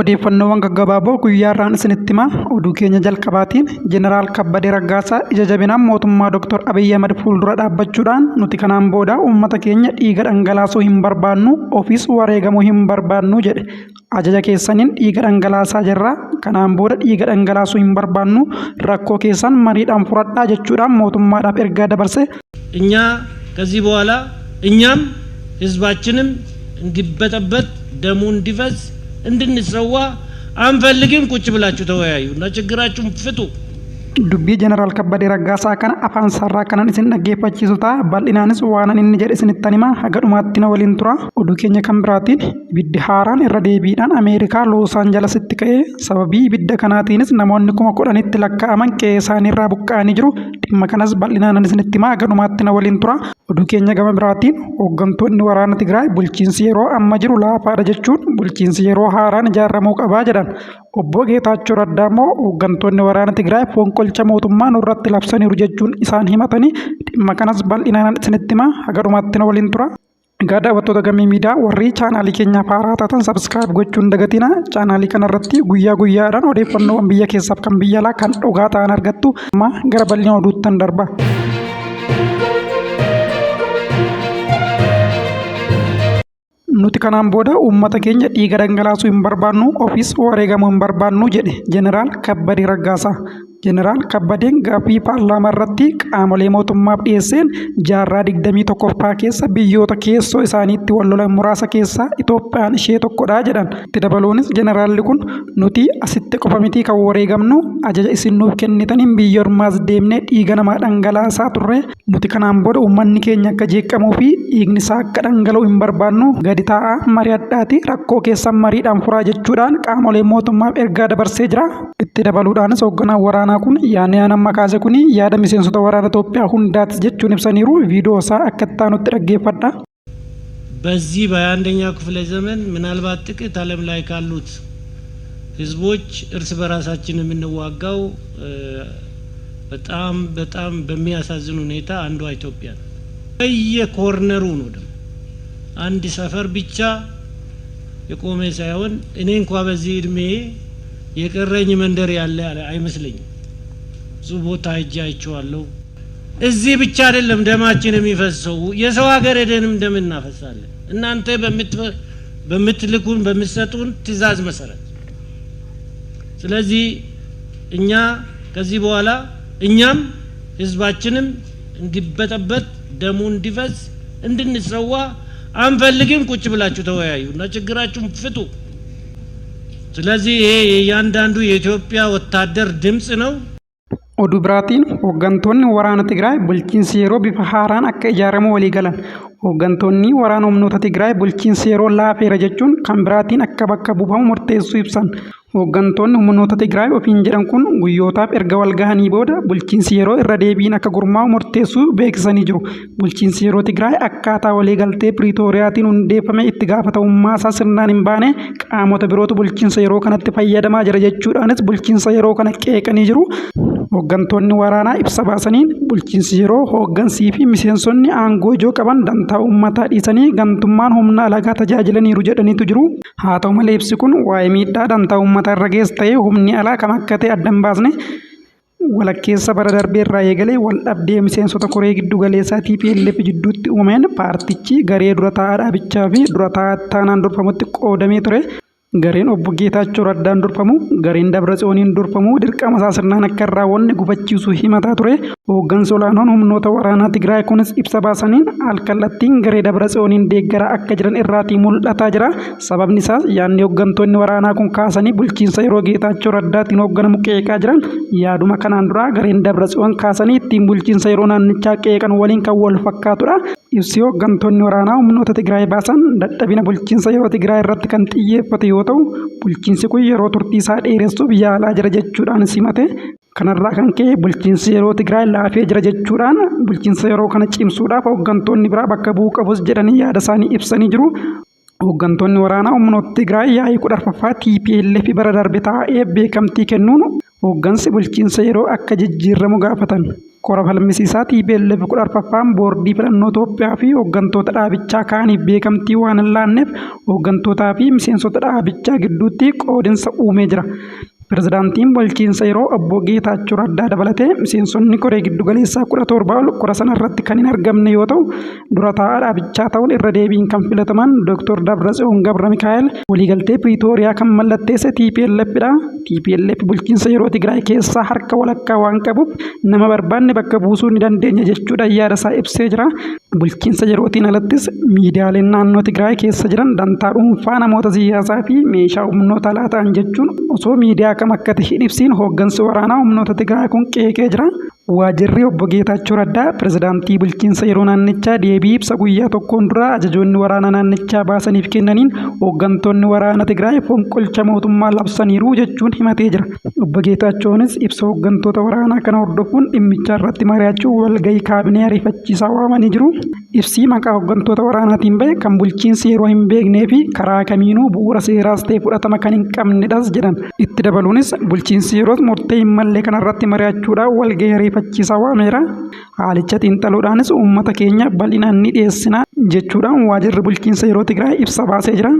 Odeeffannoowwan gaggabaaboo guyyaa irraan isinitti hima. Oduu keenya jalqabaatiin Jeneraal Kabbadee Raggaasaa ija jabinaan mootummaa Dr. Abiyyi Ahmad fuuldura dhaabbachuudhaan nuti kanaan booda uummata keenya dhiiga dhangalaasuu hin barbaannu, ofiis wareegamuu hin barbaannu jedhe. Ajaja keessaniin dhiiga dhangalaasaa jirra. Kanaan booda dhiiga dhangalaasuu hin barbaannu. Rakkoo keessan mariidhaan furadhaa jechuudhaan mootummaadhaaf ergaa dabarse. እኛ ከዚህ በኋላ እኛም ህዝባችንም እንዲበጠበጥ ደሙ እንዲፈስ እንድንሰዋ አንፈልግም። ቁጭ ብላችሁ ተወያዩ እና ችግራችሁን ፍቱ። Dubbii Jeneraal Kabbadee Raggaasaa kana afaan sarraa kanan isin dhaggeeffachiisu ta'a. Bal'inaanis waanan inni jedhe isinittan hima. Haga dhumaatti na waliin tura. Oduu keenya kan biraatiin ibiddi haaraan irra deebiidhaan Ameerikaa Loos Aanjalasitti ka'e. Sababii ibidda kanaatiinis namoonni 10,000tti lakkaa'aman qe'ee isaaniirraa buqqa'anii jiru. Dhimma kanas bal'inaan isinitti hima. Haga dhumaatti na waliin tura. Oduu keenya gama biraatiin hooggantoonni waraana Tigraay bulchiinsi yeroo amma jiru laafaadha jechuun bulchiinsi yeroo haaraan ijaaramuu qabaa jedhan. Obbo Geetaachoo Raddaa immoo hooggantoonni waraana Tigraay fonqolcha mootummaa nurratti labsaniiru jechuun isaan himatanii dhimma kanas bal'inaan isinitti hima. Haga dhumaatti na waliin tura. Egaa daawwattoota Gammee Miidiyaa warri chaanaalii keenyaaf haaraa taatan subscribe gochuu hin dagatina. Chaanaalii kanarratti guyyaa guyyaadhaan odeeffannoowwan biyya keessaaf kan biyya alaa kan dhugaa ta'an argattu. Amma gara bal'ina oduuttan darba. Nuti kanaan booda uummata keenya dhiiga dhangalaasuu hin barbaannu, ofiis wareegamuu hin barbaannu jedhe Jeneraal Kabbadee Raggaasaa. Jeneraal Kabbadeen gaaffii paarlaamaa irratti qaamolee mootummaaf dhiyeesseen jaarraa 21ffaa keessa biyyoota keessoo isaaniitti wal lolan muraasa keessaa Itoophiyaan ishee tokkodha jedhan. Itti dabaluunis jeneraalli kun nuti asitti qofa miti kan wareegamnu, ajaja isin nuuf kennitaniin biyya ormaas deemnee dhiiga namaa dhangalaasaa turre. Nuti kanaan booda uummanni keenya akka jeeqamuu fi dhiigni isaa akka dhangala'u hin barbaannu. Gadi taa'aa mari'adhaati rakkoo keessan mariidhaan furaa jechuudhaan qaamolee mootummaaf ergaa dabarsee jira. Itti dabaluudhaanis hoogganaan waraanaa kun yaadni aan amma kaase kun yaada miseensota waraana Itoophiyaa hundaati jechuun ibsaniiru. Viidiyoo isaa akka itti aanutti dhaggeeffadha. በዚህ በሃያ አንደኛው ክፍለ ዘመን ምናልባት ጥቂት ዓለም ላይ ካሉት ህዝቦች እርስ በራሳችን የምንዋጋው በጣም በጣም በሚያሳዝን ሁኔታ አንዷ ኢትዮጵያ ነው። በየኮርነሩ ነው ደግሞ አንድ ሰፈር ብቻ የቆመ ሳይሆን እኔ እንኳ በዚህ እድሜ የቀረኝ መንደር ያለ አይመስለኝም። ብዙ ቦታ ሄጄ አይቼዋለሁ። እዚህ ብቻ አይደለም ደማችን የሚፈሰው፣ የሰው ሀገር ሄደንም ደም እናፈሳለን። እናንተ በምትልኩን በምትሰጡን ትዕዛዝ መሰረት። ስለዚህ እኛ ከዚህ በኋላ እኛም ህዝባችንም እንዲበጠበጥ ደሙ እንዲፈስ እንድንሰዋ አንፈልግም። ቁጭ ብላችሁ ተወያዩ እና ችግራችሁን ፍቱ። ስለዚህ ይሄ የእያንዳንዱ የኢትዮጵያ ወታደር ድምፅ ነው። Oduu biraatiin hooggantoonni waraana Tigraay bulchiinsi yeroo bifa haaraan akka ijaaramu walii galan. Hooggantoonni waraana humnoota Tigraay bulchiinsi yeroo laafeera jechuun kan biraatiin akka bakka buufamu murteessuu ibsan. Hooggantoonni humnoota Tigraay ofiin jedhan kun guyyootaaf erga wal gahanii booda bulchiinsi yeroo irra deebiin akka gurmaa'u murteessuu beeksisanii jiru. Bulchiinsi yeroo Tigraay akkaataa waliigaltee Piriitooriyaatiin hundeeffame itti gaafatamummaa isaa sirnaan hin baane, qaamota birootu bulchiinsa yeroo kanatti fayyadamaa jira jechuudhaanis bulchiinsa yeroo kana qeeqanii jiru. Hooggantoonni waraanaa ibsa baasaniin bulchiinsi yeroo hooggansii fi miseensonni aangoo ijoo qaban dantaa uummataa dhiisanii gantummaan humna alagaa tajaajilaniiru jedhaniitu jiru. Haa ta'u malee ibsi kun waa'ee miidhaa dantaa uummataa irra geessu ta'ee humni alaa kam akka ta'e adda hin baasne. Walakkeessa bara darbee irraa eegalee wal dhabdee miseensota koree giddu galeessaa TPLF jidduutti uumameen paartichi garee dura taa'aa dhaabichaa fi dura taa'aa ittaanaan durfamutti qoodamee ture. Gareen obbo Geetaachoo Raddaan durfamu gareen Dabratsiyooniin durfamu dirqama isaa sirnaan akka hin raawwanne gufachiisuu himataa ture. Hooggansi olaanoon humnoota waraanaa Tigraay kunis ibsa baasaniin alkallattiin garee Dabratsiyooniin deeggaraa akka jiran irraatii mul'ataa jira. Sababni isaas yaadni hooggantoonni waraanaa kun kaasanii bulchiinsa yeroo Geetaachoo Raddaatiin hoogganamu qeeqaa jiran yaaduma kanaan duraa gareen Dabratsiyoon kaasanii ittiin bulchiinsa yeroo naannichaa qeeqan waliin kan wal fakkaatudha. Ibsi hooggantoonni waraanaa humnoota Tigraay baasan dadhabina bulchiinsa yeroo Tigraay irratti kan xiyyeeffate yoo ta'u, bulchiinsi kun yeroo turtii isaa dheeressuuf yaalaa jira jechuudhaan simate. Kanarraa kan ka'e bulchiinsi yeroo Tigraay laafee jira jechuudhaan bulchiinsa yeroo kana cimsuudhaaf hooggantoonni biraa bakka bu'uu qabus jedhanii yaada isaanii ibsanii jiru. Hooggantoonni waraanaa humnoota Tigraay yaa'ii 14ffaa TPLF bara darbe taa'ee beekamtii kennuun hooggansi bulchiinsa yeroo akka jijjiiramu gaafatan. Kora falmisiisaa TPLF 14ffaan boordii filannoo Itoophiyaa fi hooggantoota dhaabichaa kaaniif beekamtii waan hin laanneef hooggantootaa fi miseensota dhaabichaa gidduutti qoodinsa uumee jira. Pirezidaantiin bulchiinsa yeroo obbo Geetaachoo Raddaa dabalatee miseensonni koree giddugaleessaa 17 ol kora sana irratti kan hin argamne yoo ta'u, dura taa'aa dhaabichaa ta'uun irra deebiin kan filataman Dr. Dabratsiyoon Gabra Mikaa'el waliigaltee Piriitooriyaa kan mallatteesse TPLF dha. TPLF bulchiinsa yeroo Tigraay keessaa harka walakkaa waan qabuuf nama barbaanne bakka buusuu ni dandeenya jechuudhaan yaada isaa ibsee jira. Bulchiinsa yerootiin alattis miidiyaaleen naannoo Tigraay keessa jiran dantaa dhuunfaa namoota siyaasaa fi meeshaa humnoota alaa ta'an jechuun osoo miidiyaa kam akka ta'e hin ibsiin hooggansi waraanaa humnoota Tigraay kun qeeqee jira. Waajjirri obbo Geetaachoo Raddaa pirezidaantii bulchiinsa yeroo naannichaa deebii ibsa guyyaa tokkoon dura ajajoonni waraanaa naannichaa baasaniif kennaniin hooggantoonni waraana Tigraay fonqolcha mootummaa labsaniiru jechuun himatee jira. Obbo Geetaachoonis ibsa hooggantoota waraanaa kana hordofuun dhimmicha irratti mari'achuun walgahii kaabinee ariifachiisaa waamanii jiru. Ibsi maqaa hooggantoota waraanaatiin bahe kan bulchiinsi yeroo hin beeknee fi karaa kamiinuu bu'uura seeraas ta'e fudhatama kan hin qabnedhas jedhan. Itti dabaluunis bulchiinsi yeroos murtee hin malle kanarratti mari'achuudhaan walgahii ariifachiisaa waameera. Haalicha xiinxaluudhaanis uummata keenya bal'inaan ni dhiyeessina jechuudhaan waajirri bulchiinsa yeroo Tigraay ibsa baasee jira.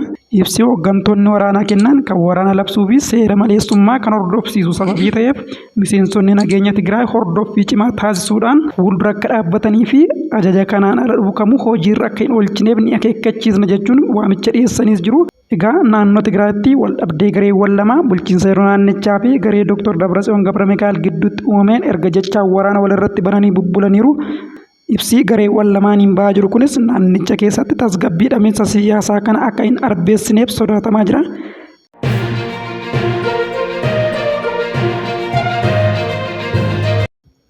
Ibsi hooggantoonni waraanaa kennan kan waraana labsuu fi seera maleessummaa kan hordofsiisu sababii ta'eef miseensonni nageenya Tigraay hordoffii cimaa taasisuudhaan fuuldura akka dhaabbatanii fi ajaja kanaan ala dhufu kamuu hojiirra akka hin oolchineef ni akeekkachiisna jechuun waamicha dhiyeessaniis jiru. Egaa naannoo Tigraayitti wal dhabdee gareewwan lama bulchiinsa yeroo naannichaa fi garee Dr. Dabratsiyoon Gabramikaa'el gidduutti uumameen erga jechaan waraana walirratti bananii bubbulaniiru. Ibsi gareewwan lamaaniin ba'aa jiru kunis naannicha keessatti tasgabbii dhabiinsa siyaasaa kana akka hin arbeessineef sodaatamaa jira.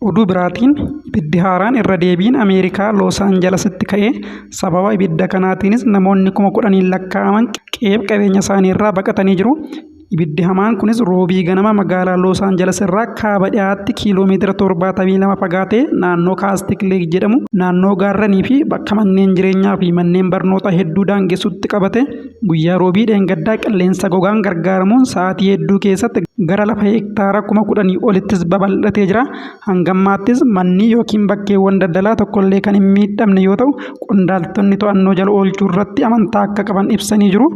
Oduu biraatiin ibiddi haaraan irra deebiin Ameerikaa Loos Aanjalasitti ka'e. Sababa ibidda kanaatiinis namoonni 10,000 lakkaa'aman qe'eef qabeenya isaanii irraa baqatanii jiru. Ibiddi hamaan kunis roobii ganama magaalaa Loos Aanjalas irraa kaaba dhiyaatti kiiloo meetira 72 fagaatee naannoo Kaastik Leek jedhamu naannoo gaarranii fi bakka manneen jireenyaa fi manneen barnootaa hedduu daangessutti qabate. Guyyaa roobii dheengaddaa qilleensa gogaan gargaaramuun sa'aatii hedduu keessatti gara lafa hektaara 10,000 olittis babal'atee jira. Hangammaattis manni yookiin bakkeewwan daldalaa tokkollee kan hin miidhamne yoo ta'u, qondaaltonni to'annoo jala oolchuu irratti amantaa akka qaban ibsanii jiru.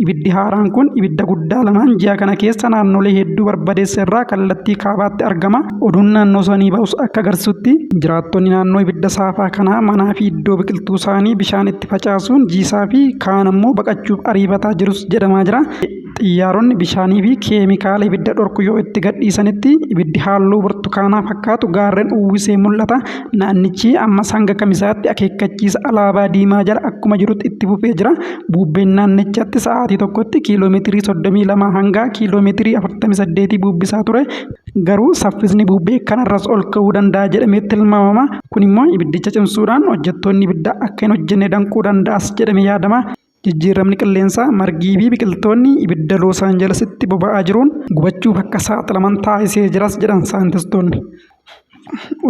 Ibiddi haaraan kun ibidda guddaa lamaan ji'a kana keessa naannolee hedduu barbadeesse irraa kallattii kaabaatti argama. Oduun naannoo sanii ba'us akka agarsiisutti jiraattonni naannoo ibidda saafaa kanaa manaa fi iddoo biqiltuu isaanii bishaan itti facaasuun jiisaa fi kaan ammoo baqachuuf ariifataa jirus jedhamaa jira. Xiyyaaronni bishaanii fi keemikaala ibidda dhorku yoo itti gadhiisanitti ibiddi halluu burtukaanaa fakkaatu gaarreen uwwisee mul'ata. Naannichi ammas hanga kamisaatti akeekkachiisa alaabaa diimaa jala akkuma jirutti itti fufee jira. Bubbeen naannichatti sa'aatii tokkotti kiiloomeetirii 32 hanga kiiloomeetirii 48 bubbisaa ture. Garuu saffisni bubbee kanarras ol ka'uu danda'a jedhamee tilmaamama. Kun immoo ibiddicha cimsuudhaan hojjettoonni ibiddaa akka hin hojjenne danquu danda'as jedhamee yaadama. Jijjiiramni qilleensaa margii fi biqiltoonni ibidda Loos Aanjalasitti boba'aa jiruun gubachuuf akka saaxilaman taasisee jiras jedhan saayintistoonni.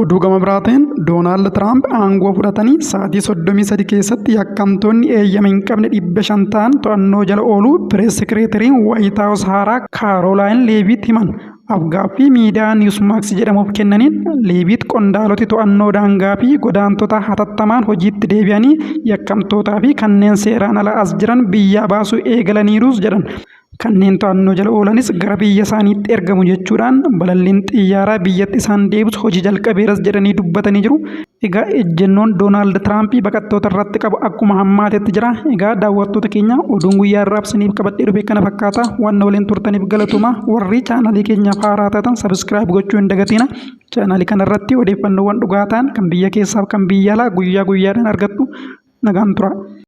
Oduu gama biraatiin Doonaald Tiraamp aangoo fudhatanii sa'aatii 33 keessatti yakkamtoonni eeyyama hin qabne 500 ta'an to'annoo jala ooluu pirees sekireetariin Waayit Haawus haaraa Kaarolaayin Leeviit himan. Afgaaffii miidiyaa Newsmax jedhamuuf kennaniin Leeviit qondaaloti to'annoo daangaa fi godaantota hatattamaan hojiitti deebi'anii yakkamtootaa fi kanneen seeraan ala as jiran biyyaa baasuu eegalaniirus jedhan. Kanneen to'annoo jala oolanis gara biyya isaaniitti ergamu jechuudhaan balalliin xiyyaaraa biyyatti isaan deebisu hojii jalqabeeras jedhanii dubbatanii jiru. Egaa ejjennoon Doonaald Tiraampii baqattoota irratti qabu akkuma hammaatetti jira. Egaa daawwattoota keenya oduun guyyaa irraa isiniif qabadhee dhufe kana fakkaata. Waan na waliin turtaniif galatoomaa. Warri chaanalii keenyaaf haaraa taatan sabiskiraayib gochuu hin dagatina. Chaanalii kanarratti odeeffannoowwan dhugaa ta'an kan biyya keessaaf kan biyya alaa guyyaa guyyaadhaan argattu. Nagaan tura.